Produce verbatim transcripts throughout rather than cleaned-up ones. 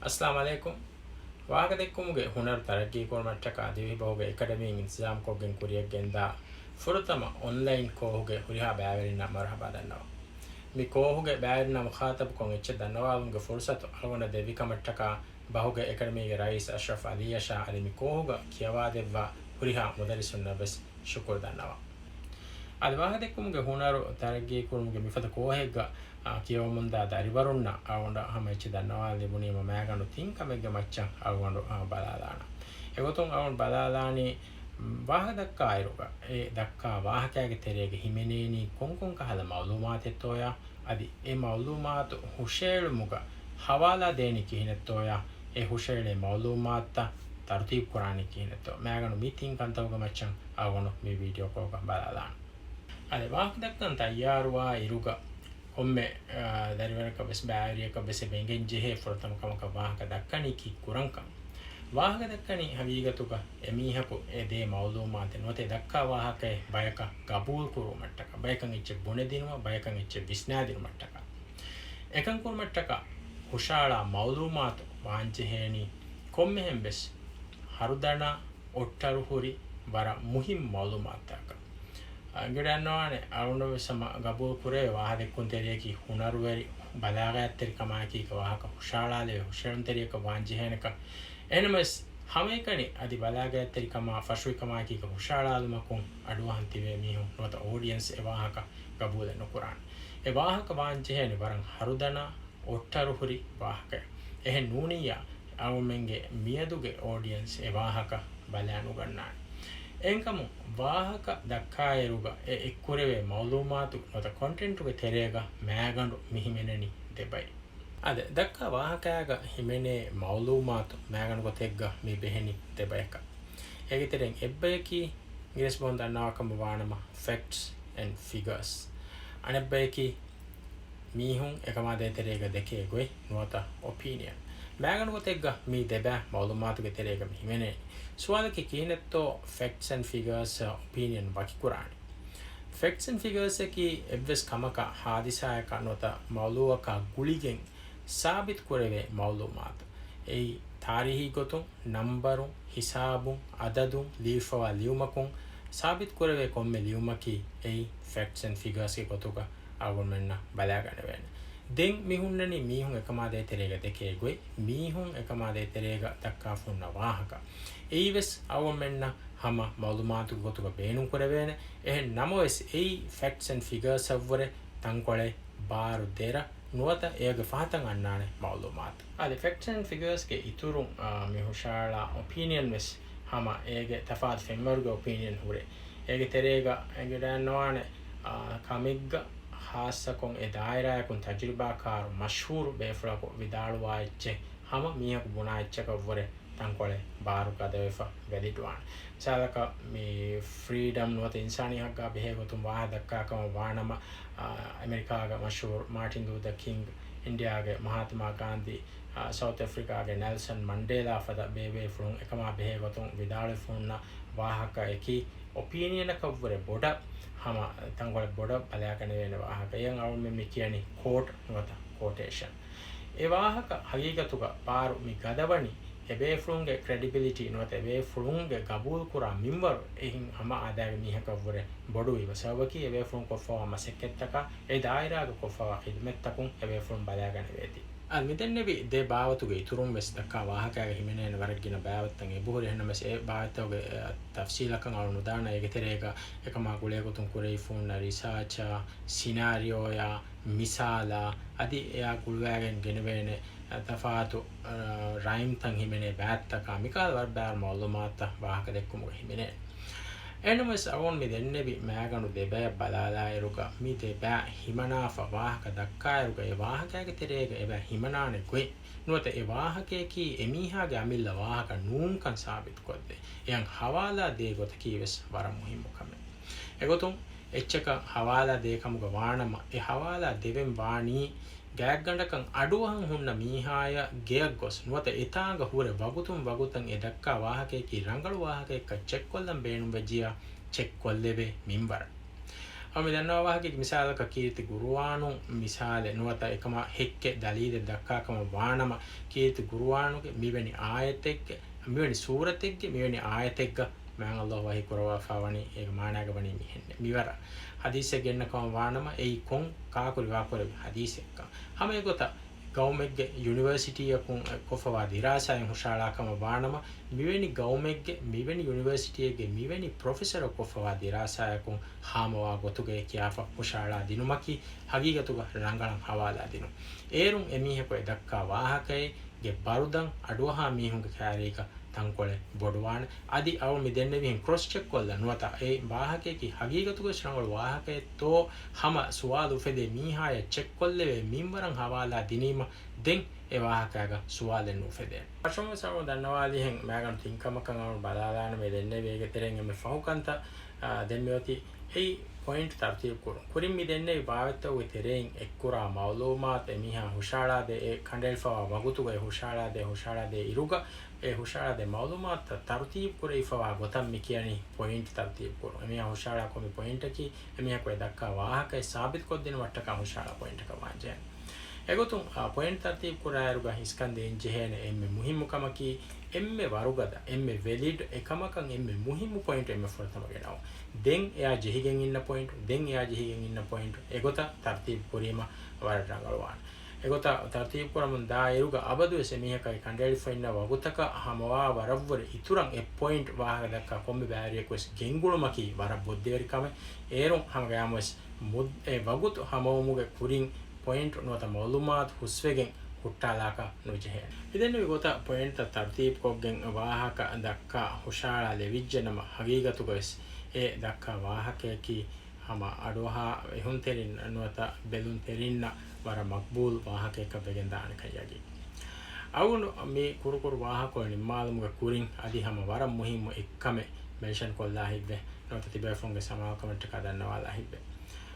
އައްސަލާމު ޢަލައިކުމް. ވާހަކަދެއްކުމުގެ ހުނަރު ތަރައްގީކުރުމަށްޓަކާ ދިވެހިބަހުގެ އެކަޑަމީން އިންތިޒާމްކޮށްގެން ކުރިއަށްގެންދާ ފުރަތަމަ އޮންލައިން ކޯހުގެ ހުރިހާ ބައިވެރިންނަށް މަރުޙަބާ ދަންނަވަން. މި ކޯހުގެ ބައިވެރިންނާ މުޚާޠަބުކޮށް އެއްޗެއް ދަންނަވާލުމުގެ ފުރުޞަތު އަޅުގަނޑަށް ދެއްވިކަމަށްޓަކާ ބަހުގެ އެކަޑަމީގެ ރައީސް އަޝްރަފް ޢަލީއަށާ އަދި މި ކޯހުގަ ކިޔަވާދެއްވާ ހުރިހާ މުދައްރިސުންނަށް ވެސް ޝުކުރު ދަންނަވަން. އަދި ވާހަކަދެއްކުމުގެ ހުނަރު ތަރައްގީކުރުމުގެ މިފަދަ ކޯހެއްގަ، އާ، ކިޔަވަމުންދާ ދަރިވަރުންނަށް އަޅުގަނޑަށް ހަމަ އެއްޗެއް ދަންނަވާލަން ލިބުނީމަ މައިގަނޑު ތިން ކަމެއްގެ މައްޗަށް އަޅުގަނޑު، އާ، ބަލާލާނަން. އެގޮތުން އަޅުގަނޑު ބަލާލާނީ، މް، ވާހަކަ ދައްކާއިރުގަ އެ ދައްކާ ވާހަކައިގެ ތެރޭގަ ހިމެނޭނީ ކޮންކޮން ކަހަލަ މައުލޫމާތެއްތޯޔާ؟ އަދި އެ މައުލޫމާތު ހުށައެޅުމުގަ ހަވާލާ ދޭނީ ކިހިނެއްތޯޔާ؟ އެ ހުށައެޅޭ މައުލޫމާތުތައް ތަރުތީބު ކުރާނީ ކިހިނެއްތޯ؟ މައިގަނޑު މި ތިން ކަންތަކުގެ މައްޗަށް އަޅުގަނޑު މި ވީޑިއޯ ކޯހުގަ ބަލާލާނަން. އަދި ވާހަކަ ދައްކަން ތައްޔާރުވާ އިރުގަ ކޮންމެ، އާ، ދަރިވަރަކަށް ވެސް ބައިވެރިޔަކަށް ވެސް އެބަ އެނގެން ޖެހޭ ފުރަތަމަ ކަމަކަށް ވާހަކަ ދައްކަނީ ކީއްކުރަންކަން. ވާހަކަ ދައްކަނީ ހަގީގަތުގަ އެމީހަކު އެ ދޭ މައުލޫމާތެއް ނުވަތަ އެ ދައްކާ ވާހަކައެއް ބަޔަކަށް ގަބޫލު ކުރުވުމަށްޓަކާ، ބަޔަކަށް އެއްޗެއް ބުނެދިނުމަށް، ބަޔަކަށް އެއްޗެއް ވިސްނާދިނުމަށްޓަކާ. އެކަން ކުރުމަށްޓަކާ ހުށައަޅާ މައުލޫމާތު ވާންޖެހޭނީ ކޮންމެހެން ވެސް ހަރުދަނާ އޮއްޓަރު ހުރި ވަރަށް މުހިއްމު މައުލޫމާތުތަކަށް. އަ، އެނގިވަޑައިގަންނަވާނެ އަޅުގަނޑު ވެސް ހަމަ ގަބޫލު ކުރެވޭ ވާހަކަދެއްކުންތެރިޔަކީ ހުނަރުވެރި ބަލާޣަތްތެރިކަމާއެކީގަ ވާހަކަ ހުށައަޅާލެވޭ ހުށައެޅުންތެރިޔަކަށް ވާންޖެހޭނެކަން. އެހެންނަމަވެސް ހަމައެކަނި އަދި ބަލާޣަތްތެރިކަމާ ފަށުވިކަމާއެކީގަ ހުށައަޅާލުމަކުން އަޑުއަހަން ތިބޭ މީހުން ނުވަތަ އޯޑިއަންސް އެ ވާހަކަ ގަބޫލެއް ނުކުރާނެ. އެ ވާހަކަ ވާންޖެހޭނެ ވަރަށް ހަރުދަނާ އޮއްޓަރު ހުރި ވާހަކައެއް. އެހެން ނޫނިއްޔާ، އަޅުގަނޑުމެންގެ މިއަދުގެ އޯޑިއަންސް އެ ވާހަކަ ބަލާ ނުގަންނާނެ. އެހެންކަމުން، ވާހަކަ ދައްކާއިރުގަ އެ އެއްކުރެވޭ މައުލޫމާތު ނުވަތަ ކޮންޓެންޓުގެ ތެރޭގަ މައިގަނޑު މި ހިމެނެނީ ދެ ބައި. އަދި ދައްކާ ވާހަކައިގަ ހިމެނޭ މައުލޫމާތު މައިގަނޑު ގޮތެއްގަ މި ބެހެނީ ދެ ބަޔަކަށް. އޭގެ ތެރެއިން އެއްބަޔަކީ އިނގިރޭސި ބަހުން ދަންނަވާ ކަމަށް ވާނަމަ ފެކްޓްސް އެންޑް ފިގަރސް. އަނެއްބަޔަކީ މީހުން އެކަމާ ދޭތެރޭގަ ދެކޭ ގޮތް ނުވަތަ އޮޕީނިއަން. މައިގަނޑު ގޮތެއްގަ މި ދެބައި މައުލޫމާތުގެ ތެރޭގަ މި ހިމެނޭ. ސުވާލަކީ ކިހިނެއްތޯ ފެކްޓްސް އެންޑް ފިގަރސް އޮޕީނިއަން ވަކިކުރާނީ؟ ފެކްޓްސް އެންޑް ފިގަރސް އަކީ އެއްވެސް ކަމަކަށް، ހާދިސާއަކަށް ނުވަތަ މައުޟޫއަކާ ގުޅިގެން ސާބިތު ކުރެވޭ މައުލޫމާތު. އެއީ ތާރީހީ ގޮތުން، ނަންބަރުން، ހިސާބުން، އަދަދުން، ލިޔެފަވާ ލިޔުމަކުން ސާބިތު ކުރެވޭ ކޮންމެ ލިޔުމަކީ އެއީ ފެކްޓްސް އެންޑް ފިގަރސްގެ ގޮތުގަ އަޅުގަނޑުމެންނަށް ބަލާގަނެވޭނެ. ދެން މި ހުންނަނީ މީހުން އެކަމާ ދޭތެރޭގަ ދެކޭ ގޮތް، މީހުން އެކަމާ ދޭތެރޭގަ ދައްކާފަ ހުންނަ ވާހަކަ. އެއީވެސް އަޅުގަނޑުމެންނަށް ހަމަ މައުލޫމާތުގެ ގޮތުގަ ބޭނުން ކުރެވޭނެ. އެހެން ނަމަވެސް އެއީ ފެކްޓްސް އެންޑް ފިގަރސްއަށްވުރެ ތަންކޮޅެއް ބާރު ދެރަ ނުވަތަ އޭގެ ފަހަތަށް އަންނާނެ މައުލޫމާތު. އަދި ފެކްޓްސް އެންޑް ފިގަރސްގެ އިތުރުން، އާ، މި ހުށައަޅާ އޮޕީނިއަން ވެސް ހަމަ އޭގެ ތަފާތު ފެންވަރުގެ އޮޕީނިއަން ހުރޭ. އޭގެ ތެރޭގަ އެނގިވަޑައިގަންނަވާނެ، އާ، ކަމެއްގަ ހާއްސަކޮށް އެ ދާއިރާއަކުން ތަޖުރިބާކާރު މަޝްހޫރު ބޭފުޅަކު ވިދާޅުވާ އެއްޗެއް ހަމަ މީހަކު ބުނާ އެއްޗަކަށްވުރެ ތަންކޮޅެއް ބާރު ގަދަވެފަ ވެލިޑްވާނެ. މިސާލަކަށް، މި ފްރީޑަމް ނުވަތަ އިންސާނީ ހައްގާ ބެހޭ ގޮތުން ވާހަކަ ދައްކާ ކަމަށް ވާނަމަ، އާ، އެމެރިކާގެ މަޝްހޫރު މާޓިން ލޫތަ ކިންގް، އިންޑިއާގެ މަހާތްމާ ގާންދީ، އާ، ސައުތް އަފްރިކާގެ ނެލްސަން މަންޑޭލާ ފަދަ ބޭބޭފުޅުން އެކަމާ ބެހޭ ގޮތުން ވިދާޅުވެފަ ހުންނަ ވާހަކައަކީ އޮޕީނިއަނަކަށްވުރެ ބޮޑަށް ހަމަ ތަންކޮޅެއް ބޮޑަށް ބަލާގަނެވޭނެ ވާހަކަ. އެޔަށް އަޅުގަނޑުމެން މި ކިޔަނީ ކޯޓް ނުވަތަ ކޯޓޭޝަން. އެ ވާހަކަ ހަގީގަތުގަ ބާރު މި ގަދަވަނީ އެބޭފުޅުންގެ ކްރެޑިބިލިޓީ ނުވަތަ އެބޭފުޅުންގެ ގަބޫލުކުރާ މިންވަރު އެހެން ހަމަ އާދައިގެ މީހަކަށްވުރެ ބޮޑުވީމަ ސަބަބަކީ އެބޭފުޅުން ކޮށްފަވާ މަސައްކަތްތަކާ އެ ދާއިރާގަ ކޮށްފަވާ ޚިދުމަތްތަކުން އެބޭފުޅުން ބަލާގަނެވޭތީ. އަދި މިދެންނެވި ދެ ބާވަތުގެ އިތުރުން ވެސް ދައްކާ ވާހަކައިގަ ހިމެނޭނެ ވަރަށް ގިނަ ބާވަތްތައް އެބަހުރި. އެހެންނަމަވެސް އެ ބާވަތްތަކުގެ، އެ، ތަފްސީލަކަށް އަޅު ނުދާނަން. އޭގެ ތެރޭގަ އެކަމާ ގުޅޭގޮތުން ކުރެވިފަ ހުންނަ ރިސާޗާ، ސިނާރިއޯއާ، މިސާލާ، އަދި އެއާ ގުޅުވައިގެން ގެނެވޭނެ، އަ، ތަފާތު، އަ، ރައިމްތައް ހިމެނޭ ބާތްތަކާ، މިކަހަލަ ވަރަށް ބާރު މައުލޫމާތުތައް ވާހަކަ ދެއްކުމުގަ ހިމެނޭ. އެހެންނަމަވެސް އަޅުގަނޑު މި ދެންނެވި މައިގަނޑު ދެބަޔަށް ބަލާލާއިރުގަ، މި ދެބައި ހިމަނާފަ ވާހަކަ ދައްކާއިރުގަ އެ ވާހަކައިގެ ތެރޭގަ އެބައި ހިމަނާނެ ގޮތް، ނުވަތަ އެ ވާހަކަޔަކީ އެމީހާގެ އަމިއްލަ ވާހަކަ ނޫންކަން ސާބިތުކޮށްދޭ، އެއަށް ހަވާލާ ދޭ ގޮތަކީ ވެސް ވަރަށް މުހިއްމު ކަމެއް. އެގޮތުން އެއްޗަކަށް ހަވާލާ ދޭ ކަމުގަ ވާނަމަ، އެ ހަވާލާ ދެވެން ވާނީ ގާތްގަނޑަކަށް އަޑުއަހަން ހުންނަ މީހާޔަށް ގެޔަށް ގޮސް، ނުވަތަ އެތާނގަ ހުރެ ވަގުތުން ވަގުތަށް އެ ދައްކާ ވާހަކަޔަކީ ރަނގަޅު ވާހަކައެއްކަން ޗެކްކޮށްލަން ބޭނުންވެއްޖިޔާ ޗެކްކޮށްލެވޭ މިންވަރަށް. އަ، މި ދަންނަވާ ވާހަކައަކީ މިސާލަކަށް ކީރިތި ގުރުއާނު މިސާލެއް ނުވަތަ އެކަމާ ހެއްކެއް ދަލީލެއް ދައްކާ ކަމަށް ވާނަމަ، ކީރިތި ގުރުއާނުގެ މިވެނި އާޔަތެއްގެ، މިވެނި ސޫރަތެއްގެ މިވެނި އާޔަތެއްގަ މާތް ﷲ ވަޙީ ކުރައްވާފާ ވަނީ އޭގެ މާނާގަ ވަނީ މިހެން. މިވަރަށް ޙަދީޘެއް ގެންނަ ކަމަށް ވާނަމަ، އެއީ ކޮން ކާކު ރިވާކުރެއްވި ޙަދީޘެއްކަން. ހަމަ އެގޮތަށް ގައުމެއްގެ ޔުނިވަރސިޓީއަކުން ކޮށްފަވާ ދިރާސާއިން ހުށަހަޅާ ކަމަށް ވާނަމަ، މިވެނި ގައުމެއްގެ، މިވެނި ޔުނިވަރސިޓީއެއްގެ، މިވެނި ޕްރޮފެސަރު ކޮށްފަވާ ދިރާސާއަކުން ހާމަވާ ގޮތުގައި ކިޔާފަ ހުށަހަޅާ ދިނުމަކީ ހަގީގަތުގަ ރަނގަޅަށް ހަވާލާ ދިނުން. އޭރުން އެމީހަކު އެ ދައްކާ ވާހަކައެއްގެ ބަރުދަން އަޑުއަހާ މީހުންގެ ކައިރީގަ ތަންކޮޅެއް ބޮޑުވާނެ. އަދި އަޅު މި ދެންނެވިހެން ކްރޮސް ޗެކް ކޮށްލަ ނުވަތަ އެ ވާހަކަޔަކީ ހަގީގަތުގައި ރަނގަޅު ވާހަކައެއްތޯ ހަމަ ސުވާލު އުފެދޭ މީހާޔަށް ޗެކް ކޮށްލެވޭ މިންވަރަށް ހަވާލާ ދިނީމަ ދެން އެ ވާހަކައިގަ ސުވާލެއް ނުއުފެދޭނެ. ފަށަމުވެސް އަޅު ދަންނަވާލިހެން މާގަނޑު ތިން ކަމަކަށް އަޅު ބަލާލާނަމޭ ދެންނެވި އޭގެ ތެރެއިން އެންމެ ފަހު ކަންތައް، އާ، ދެން މިއޮތީ އެއީ ޕޮއިންޓް ތަރުތީބު ކުރުން. ކުރިން މި ދެންނެވި ބާވަތްތަކުގެ ތެރެއިން އެއްކުރާ މައުލޫމާތު އެމީހާ ހުށަހަޅާދޭ، އެ ކަނޑައެޅިފަވާ ވަގުތުގައި ހުށަހަޅާދޭ، ހުށަހަޅާދޭ އިރުގަ އެ ހުށަހަޅާދޭ މައުލޫމާތުތައް ތަރުތީބު ކުރެވިފަވާ ގޮތަށް މި ކިޔަނީ ޕޮއިންޓް ތަރުތީބު ކުރުން. އެމީހާ ހުށަހަޅާ ކޮންމެ ޕޮއިންޓަކީ އެމީހަކު އެ ދައްކާ ވާހަކައެއް ސާބިތުކޮށްދިނުމަށްޓަކާ ހުށަހަޅާ ޕޮއިންޓަކަށް ވާންޖެހޭނެ. އެގޮތުން، އާ، ޕޮއިންޓް ތަރުތީބު ކުރާއިރުގަ ހިސްކަން ދޭންޖެހޭނެ އެންމެ މުހިއްމު ކަމަކީ، އެންމެ ވަރުގަދަ، އެންމެ ވެލިޑް، އެކަމަކަށް އެންމެ މުހިއްމު ޕޮއިންޓް އެންމެ ފުރަތަމަ ގެނައުން. ދެން އެއާ ޖެހިގެން އިންނަ ޕޮއިންޓް، ދެން އެއާ ޖެހިގެން އިންނަ ޕޮއިންޓް، އެގޮތަށް ތަރުތީބު ކުރީމަ ވަރަށް ރަނގަޅުވާނެ. އެގޮތަށް ތަރުތީބު ކުރަމުން ދާ އިރުގަ އަބަދުވެސް އެމީހަކަށް ކަނޑައެޅިފަ އިންނަ ވަގުތަކަށް ހަމަވާ ވަރަށްވުރެ އިތުރަށް އެއް ޕޮއިންޓް ވާހަކަ ދައްކާ ކޮންމެ ބައިވެރިޔަކުވެސް ގެންގުޅުމަކީ ވަރަށް ބޮއްދެވެރި ކަމެއް. އޭރުން ހަމަ ގަޔާމުވެސް މުއް-، އެ ވަގުތު ހަމަވުމުގެ ކުރިން ޕޮއިންޓް ނުވަތަ މައުލޫމާތު ހުސްވެގެން ހުއްޓާލާކަށް ނުޖެހޭނެ. މިދެންނެވި ގޮތަށް ޕޮއިންޓްތައް ތަރުތީބުކޮށްގެން ވާހަކަ ދައްކާ ހުށަހަޅާލެވިއްޖެނަމަ، ހަގީގަތުގަވެސް އެ ދައްކާ ވާހަކަޔަކީ ހަމަ އަޑުއަހާ އެހުންތެރިން ނުވަތަ ބެލުންތެރިންނަށް ވަރަށް މަޤްބޫލު ވާހަކައެއްކަން ވެގެންދާނެކަން ޔަގީން. އަޅުގަނޑު މި ކުރުކުރު ވާހަކަ ނިންމާލުމުގެ ކުރިން އަދި ހަމަ ވަރަށް މުހިއްމު އެއްކަމެއް މެންޝަން ކޮށްލާ ހިތްވެ، ނުވަތަ ތިބޭފުޅުންގެ ސަމާލުކަމަށްޓަކާ ދަންނަވާލާ ހިތްވެ.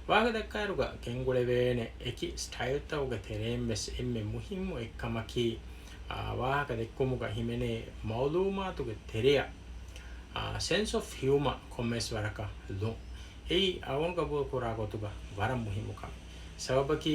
ވާހަކަ ދައްކާއިރުގަ ގެންގުޅެވޭނެ އެކި ސްޓައިލްތަކުގެ ތެރެއިން ވެސް އެންމެ މުހިއްމު އެއްކަމަކީ، އާ، ވާހަކަ ދެއްކުމުގަ ހިމެނޭ މައުލޫމާތުގެ ތެރެއަށް، އާ، ސެންސް އޮފް ހިއުމަރ ކޮންމެސް ވަރަކަށް ލުން. އެއީ އަޅުގަނޑު ގަބޫލު ކުރާ ގޮތުގަ ވަރަށް މުހިއްމު ކަމެއް. ސަބަބަކީ،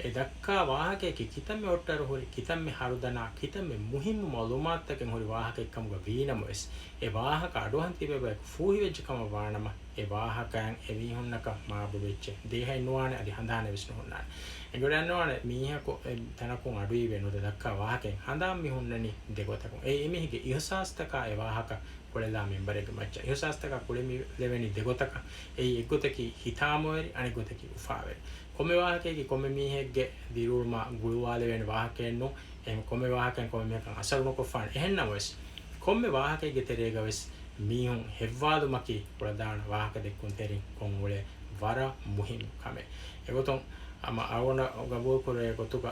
އެ ދައްކާ ވާހަކަޔަކީ ކިތަންމެ އޮއްޓަރު ހުރި، ކިތަންމެ ހަރުދަނާ، ކިތަންމެ މުހިއްމު މައުލޫމާތުތަކެއް ހުރި ވާހަކައެއްކަމުގަ ވީނަމަވެސް، އެ ވާހަކަ އަޑުއަހަން ތިބޭ ބަޔަކު ފޫހިވެއްޖެ ކަމަށް ވާނަމަ، އެ ވާހަކައިން އެމީހުންނަކަށް މާބޮޑު އެއްޗެއް ދޭހައެއް ނުވާނެ، އަދި ހަނދާނެއް ވެސް ނުހުންނާނެ. އެނގިވަޑައިގަންނަވާނެ މީހަކު އެ ތަނަކުން އަޑުއިވޭ ނުވަތަ ދައްކާ ވާހަކައިން ހަނދާން މި ހުންނަނީ ދެގޮތަކުން. އެ އެމީހެއްގެ އިހުސާސްތަކާ އެ ވާހަކަ ކުޅެލާ މިންވަރެއްގެ މައްޗަށް. އިހުސާސްތަކާ ކުޅެލެވެނީ ދެގޮތަކަށް. އެއީ އެއްގޮތަކީ ހިތާމަވެރި، އަނެއްގޮތަކީ އުފާވެރި. ކޮންމެ ވާހަކައަކީ ކޮންމެ މީހެއްގެ ދިރިއުޅުމާ ގުޅުވާލެވޭނެ ވާހަކައެއް ނޫން. އެހެން ކޮންމެ ވާހަކައިން ކޮންމެ މީހަކަށް އަސަރު ނުކޮށްފާނެ. އެހެންނަމަވެސް، ކޮންމެ ވާހަކައެއްގެ ތެރޭގަވެސް މީހުން ހެއްވާލުމަކީ ކުޅަދާނަ ވާހަކަ ދެއްކުންތެރިން ކޮށްއުޅޭ ވަރަށް މުހިންމު ކަމެއް. އެގޮތުން ހަމަ އަޅުގަނޑަށް ގަބޫލުކުރެވޭ ގޮތުގަ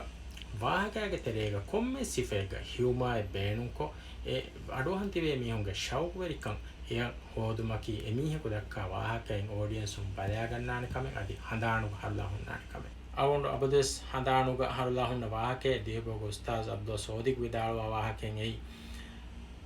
ވާހަކައިގެ ތެރޭގަ ކޮންމެ ސިފައެއްގަ ހިއުމާއެއް ބޭނުންކޮށް، އެ އަޑުއަހަން ތިބޭ މީހުންގެ ޝައުގުވެރިކަން އެޔަށް ހޯދުމަކީ އެމީހަކު ދައްކާ ވާހަކައިން އޯޑިއެންސުން ބަލައިގަންނާނެ ކަމެއް އަދި ހަނދާނުގަ ހަރުލާ ހުންނާނެ ކަމެއް. އަޅުގަނޑު އަބަދުވެސް ހަނދާނުގަ ހަރުލާ ހުންނަ ވާހަކައެއް ދިވެހިބަހުގެ އުސްތާޒު އަބްދުﷲ ސޯދިގް ވިދާޅުވާ ވާހަކައެއް އެއީ،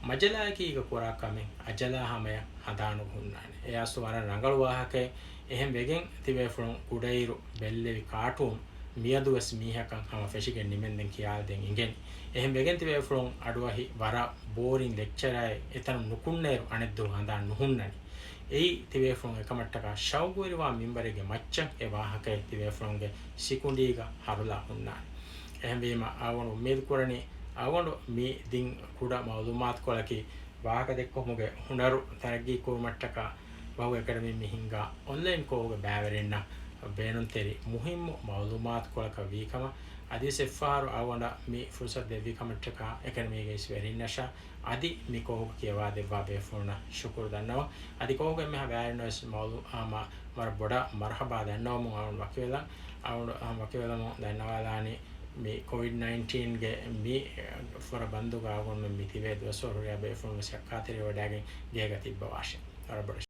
މަޖަލާއަކީގަ ކުރާ ކަމެއް އަޖަލާ ހަމަޔަށް ހަނދާނުގަ ހުންނާނެ. އެއާސް ވަރަށް ރަނގަޅު ވާހަކައެއް. އެހެން ވެގެން ތިބޭފުޅުން ކުޑައިރު ބެއްލެވި ކާޓޫން މިއަދުވެސް މީހަކަށް ހަމަ ފެށިގެން ނިމެންދެން ކިޔާލަދޭން އިނގޭނެ. އެހެން ވެގެން ތިބޭފުޅުން އަޑުއަހި ވަރަށް ބޯރިން ލެކްޗަރއެއް އެތަނުން ނުކުންނައިރު އަނެއްދުވަހު ހަނދާން ނުހުންނަނީ. އެއީ ތިބޭފުޅުން އެކަމަށްޓަކާ ޝައުގުވެރިވާ މިންވަރެއްގެ މައްޗަށް އެ ވާހަކައެއް ތިބޭފުޅުންގެ ސިކުނޑީގަ ހަރުލާ ހުންނާނެ. އެހެންވީމަ އަޅުގަނޑު އުއްމީދު ކުރަނީ އަޅުގަނޑު މި ދިން ކުޑަ މައުލޫމާތުކޮޅަކީ ވާހަކަދެއްކުމުގެ ހުނަރު ތަރައްގީ ކުރުމަށްޓަކާ ބަހުގެ އެކަޑަމީން މި ހިންގާ އޮންލައިން ކޯހުގެ ބައިވެރިންނަށް ބޭނުންތެރި މުހިންމު މައުލޫމާތުކޮޅަކަށް ވީކަމަށް. އަދިވެސް އެއްފަހަރު އަޅުގަނޑަށް މި ފުރުސަތު ދެއްވި ކަމަށްޓަކާ އެކަޑަމީގެ އިސް ވެރިންނަށާ އަދި މި ކޯހު ކިޔަވާ ދެއްވާ ބޭފުޅުންނަށް ޝުކުރު ދަންނަވަން. އަދި ކޯހުގެ އެންމެހާ ބައިވެރިންނަށް ވެސް މައުލޫ-، އާ، މަ-، ވަރަށް ބޮޑަށް މަރުޙަބާ ދަންނަވަމުން އަޅުގަނޑު ވަކިވެލަން. އަޅުގަނޑު، އާ، ވަކިވެލަމުން ދަންނަވާލާނީ މި ކޮވިޑް ނައިންޓީންގެ މި ފުރަ ބަންދުގަ އަޅުގަނޑުމެން މި ތިބޭ ދުވަސްވަރު ހުރިހާ ބޭފުޅުން ވެސް ހައްކާތެރިވެވަޑައިގެން ގޭގަ ތިއްބަވާށޭ. ވަރަށް ބޮޑަށް